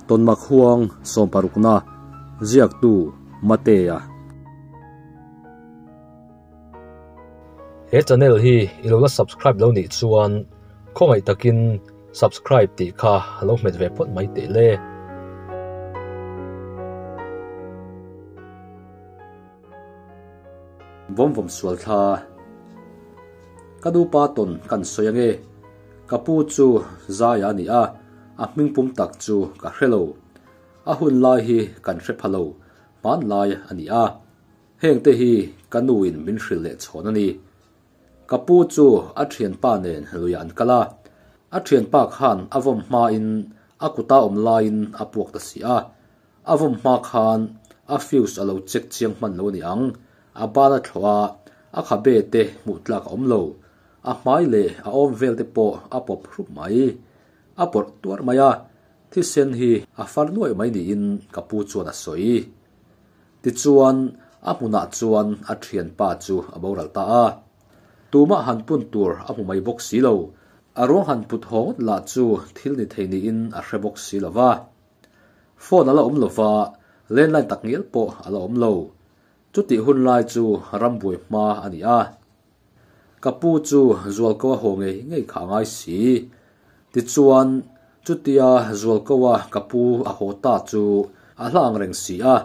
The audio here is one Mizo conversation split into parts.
Tawnmak huang sawmparukna ziaktu Matea. He channel hi i lo la subscribe lo nih chuan khawngaih takin subscribe tih kha lo hmet ve phawt mai teh le. Vawm vawm sual thla. Ka nupa tawn kan sawi ange. Ka pu chu Zaia a ni a, a hming pum tak chu ka hre lo. A hun lai hi kan hre pha lo, hmanlai a ni a. Hengte hi ka nuin min hrilh leh chhawn a ni. Ka pu chu a thianpa nen luiah an kal a, a thianpa khan a vawm hmain a kuta awm laiin a puak ta si a. A vawm hma khan a fuse a lo check chiang hman lo a ni ang, a ban a thlawh a, a khabe te hmuh tlak a awm lo. A hmai leh a awm vel te pawh a pawp hrup mai. A pawrh tuarh mai a, thisen hi a far nuaih mai niin ka pu chuan a sawi. Tichuan, a hmunah chuan a thianpa chu a boral ta a. Tumah han pun tur a hmu mai bawk si lo. A ruang han put haw ngawt lah chu thil ni thei niin a hre bawk si lo va. Phone a la awm lo va, landline tak ngial pawh a la awm lo. Chutih hun lai chu rambuai hma a ni a. Ka pu chu Zualko a haw ngei ngei kha a ngai si. Tichuan, chutia Zualko a ka pu a haw ta chu a hla ang reng si a,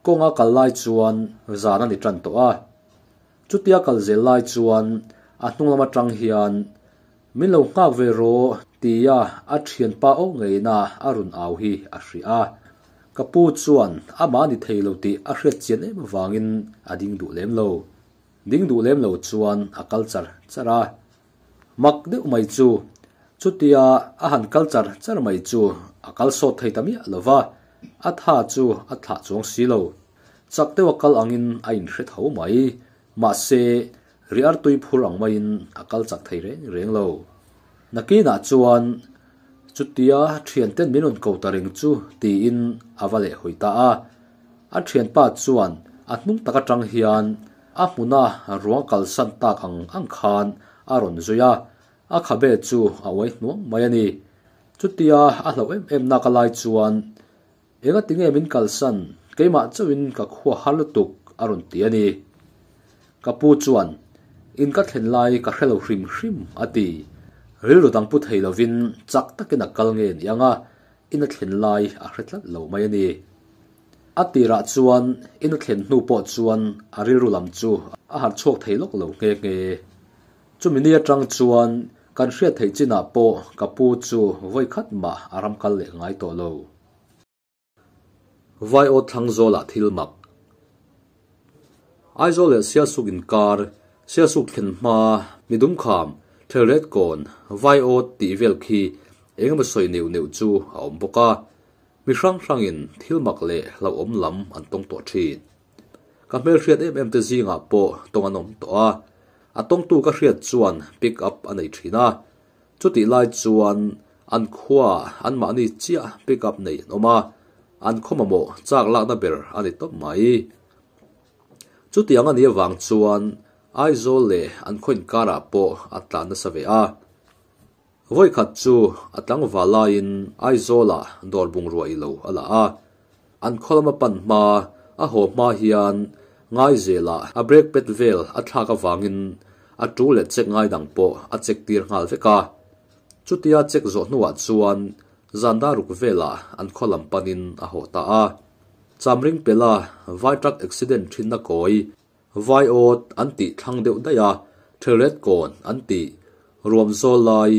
kawnga kal lai chuan zan a ni tan tawh a. Chutia kal zel lai chuan a hnung lam atang hian, Min lo nghak ve rawh, tia a thianpa aw ngeina a rawn au hi a hria a. Ka pu chuan amah a ni thei lo tih a hriat chian em avangin a ding duh lem lo. Ding duh lem lo chuan a kal char char a. Mak deuh mai chu, chutia a han kal char char mai chu a kal sawt thei ta miah lo va, a tha chu a thlah chuang si lo. Chak deuh a kal angin a inhre tho mai. Mahse, riar tui phur ang maiin a kal chak thei reng reng lo. Nakinah chuan chutia thianten min rawn ko ta reng chu tiin a va lehhawi ta a. A thianpa chuan a hnung tak atang hian a hmuna ruang kalsan tak ang ang khan a rawn zui a, a khabe chu a uai hnuang mai a ni. Chutia a hlauh em em nak alai chuan, Enga tinge min kalsan, keimah chauhin ka khua har lutuk a rawn ti a ni. Ka pu chuan, In ka thlen lai ka hre lo hrim hrim a ti. Rilru dang pu thei lovin chak takin a kal nge ni ang a, in a thlen lai a hre tlat lo mai a ni. A tirah chuan in a thlen hnu pawh chuan a rilru lam chu a harh chhuak thei lawk lo nghe nghe. Chumi ni atang chuan kan hriat theih chinah pawh ka pu chu vawi khat mah a ram kal leh ngai tawh lo. Vai aw thlang zawlah thil mak. Aizawl leh Sialsuk inkar, Sialsuk thlen hma, midum kham, Thelret kawn, Vai aw tih vel khi engemaw sawi neuh neuh chu a awm bawk a. Mi hrang hrangin thil mak leh hlauhawm lam an tawng tawh thin. Ka hmelhriat em em te zingah pawh tawng an awm tawh a, a tawngtu ka hriat chuan pick up a nei thin a. Chutih lai chuan an khuaah anmahni chiah pick up nei an awm a, an khaw mamawh chak lakna ber a ni tawp mai. Chutiang a nih avang chuan Aizawl leh an khaw inkarah pawh a tlan nasa ve a. Vawikhat chu a tlangval laiin Aizawlah dawr bungrua i lo a la a. An khaw lama pan hma, a haw hma hian Ngaizelah a brake pad vel a thlak avangin a tu leh check ngai dang pawh a check tir nghal vek a. Chutia check zawh hnuah chuan zan dar ruk velah an khaw lam panin a haw ta a. Chamring pela vai truck accident thinna kawi Vai awt an tih thlang deuh daih a, Thelret kawn an tih, ruam zawl lai,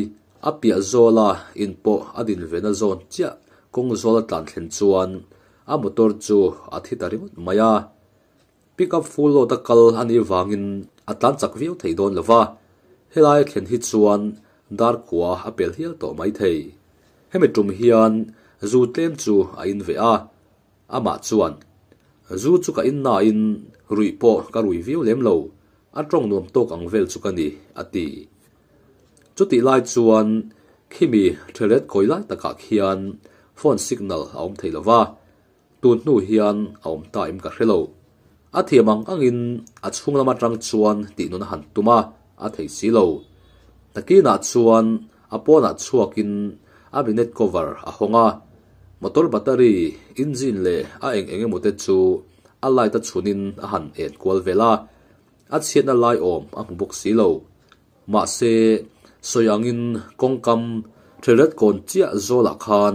a piah zawla in pawh a din ve na zawn chiah kawng zawl a tlan thlen chuan a motor chu a thi ta ringawt mai a. Pick up full load a kal a nih vangin a tlan chak viau thei dawn lo va, helai a thlen hi chuan dar kua a pel hial tawh mai thei. Hemi tum hian zu tlem chu a in ve a, Amah chuan, Zu chu ka in nain ruih pawh ka rui viau lem lo, a tawng nuam tawk ang vel chu ka ni, a ti. Chutih lai chuan khimi thelet kawi lai takah khian phone signal a awm thei lo va, tun hnu hian a awm ta em ka hre lo. A thiam ang angin a chhung lam atang chuan tih nun a han tum a, a thei si lo. Nakinah chuan a pawnah chhuakin a binet cover a hawng a. Motor battery, engine leh a eng eng emaw te chu a light a chhunin a han en kual vel a, a chhiatna lai awm a hmu bawk si lo. Mahse, sawi angin kawngkam Thelret kawn chiah zawlah khan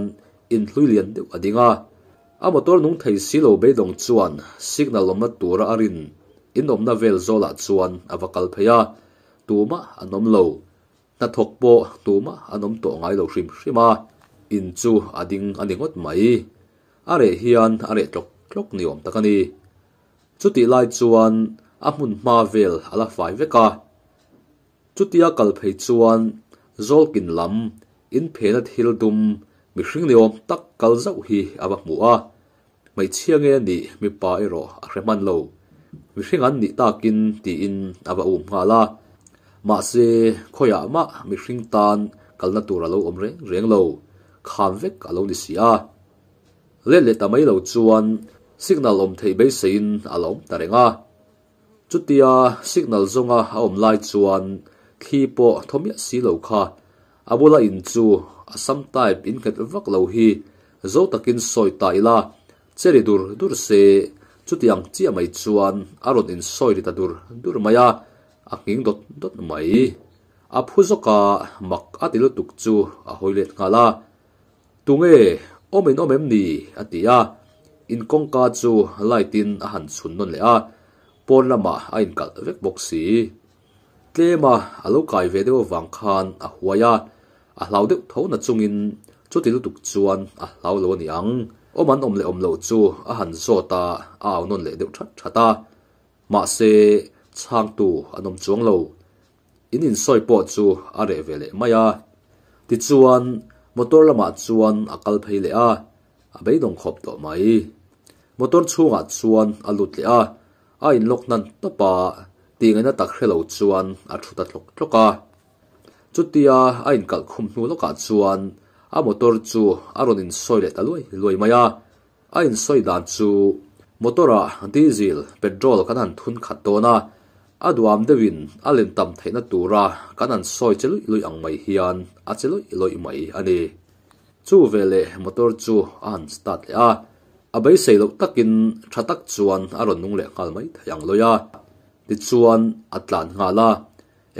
inhlui lian deuh a ding a. A motor nung thei si lo beidawng chuan signal awmna tura a rin inawmna vel zawlah chuan a va kal phei a, tumah an awm lo. Hnathawk pawh tumah an awm tawh ngai lo hrim hrim a, in chu a ding a ni ngawt mai. A reh hian a reh tlawk tlawk ni awm tak a ni. Chutih lai chuan a hmun hma vel a la fai vek a. Chutia kal phei chuan Zawlkin lam inphena thil dum mihring ni awm tak kal zauh hi a va hmu a. Hmeichhia nge a nih mipa erawh a hre hman lo. Mihring an nih takin tiin a va um nghal a. Mahse, khawiah mah mihring tan kalna tur a lo awm reng reng lo, kham vek a lo ni si a. Let leh ta mai lo chuan signal awm theih beiseiin a la awm ta reng a. Chutia signal zawnga a awm lai chuan thli pawh thaw miah si lo kha a bula in chu a sam type in nghet vak lo hi zo takin sawi ta ila che ri dur dur se chutiang chiah mai chuan a rawn insawi ri ta dur dur mai a, a nghing dawt dawt mai. A phu zawka mak a ti lutuk chu a hawi let nghal a. Tunge awm in awm em ni? a ti a, in kawngka chu light in a han chhun nawn leh a, pawn lamah a inkalh vek bawk si. Tlem a a lo kai ve deuh avang khan a huai a, a hlau deuh tho na chungin chuti lutuk chuan a hlau lo a ni ang. Awm an awm leh awm loh chu a han zawt a, a au nawn leh deuh that that a. Mahse, chhangtu an awm chuang lo. In insawi pawh chu a reh ve leh mai a. Tichuan, motor lamah chuan a kal phei leh a, a beidawng khawp tawh mai. Motor chhungah chuan a lut leh a, a inlock hnan tawp a, tih ngaihna tak hre lo chuan a thu ta tlawk tlawk a. Chutia a inkalh khum hnu lawkah chuan a motor chu a rawn insawi leh ta luai luai mai a. A insawi dan chu motor-ah diesel, petrol kan han thun khat dawn a, a duam deuhin a len tam theihna tura kan han sawi che luih luih ang mai hian a che luih luih mai a ni. Chu veleh motor chu a han start leh a, a beisei loh takin tha tak chuan a rawn nung leh nghal mai thei ang lawi a. Tichuan a tlan nghal a,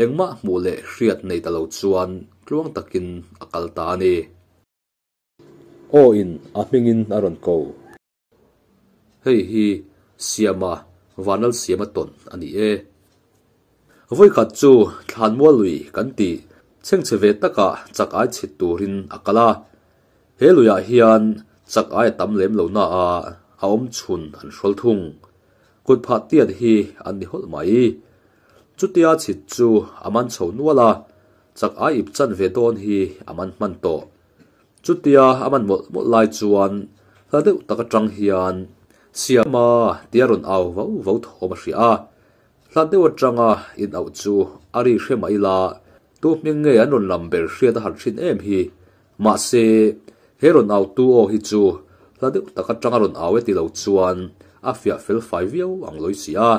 engmah hmuh leh hriat nei ta lo chuan tluang takin a kal ta a ni. Aw in a hmingin a rawn ko. Hei hi Siama, Vanlal Siama tawn a ni e. Vawikhat chu Thlanmual lui kan tih chhengchhe ve takah chak ai chhit turin a kal a. He luiah hian chak ai a tam lem lo na a, a awm chhun an hrawl thung. Kut phah tiat hi an ni hawlh mai. Chutia chhit chu a man chho nual a, chak ai ip chan ve dawn hi a man hman tawh. Chutia a man mawlh mawlh lai chuan hla deuh tak atang hian Siama tia rawn au vau vau thawm a hria a. Hla deuh atanga in auh chu a ri hre mah ila, tu hming nge an rawn lam ber hriat a harh thin em hi. Mahse, he rawn au tu aw hi chu hla deuh tak atanga rawn au e ti lo chuan a fiah fel fai viau ang lawi si a.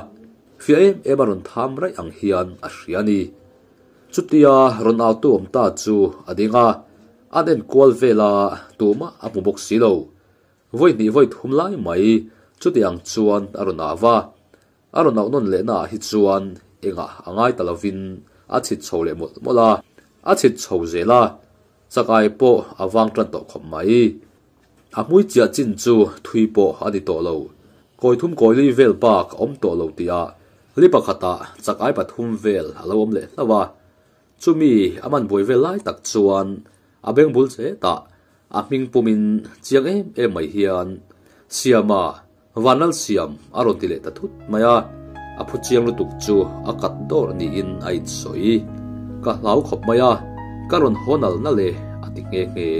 Fiah em em a rawn tham raih ang hian a hria a ni. Chutia rawn autu awm ta chu a ding a, an en kual vel a, tumah a hmu bawk si lo. Vawi hnih vawi thum lai mai chuti ang chuan a rawn au va, a rawn auh nawn lehna ah hi chuan engah a ngai ta lovin a chhit chho leh mawlh mawlh a, a chhit chho zel a, chakai pawh a vang tan tawh khawp mai. A hmui chiah chin chu thui pawh a ni tawh lo. Kawi thum kawi li vel bak a awm tawh lo tihah li pakhatah chak ai pathum vel a lo awm leh hlauh a. Chumi a man buai vel lai tak chuan a beng bul che tah a hming pumin chiang em em mai hian Siama Vanlal Siam a rawn ti leh ta thut mai a, a phu chiang lutuk chu a kat dawr niin a insawi. Ka hlau khawp mai a, ka rawn haw nal nal e a ti nghe nghe.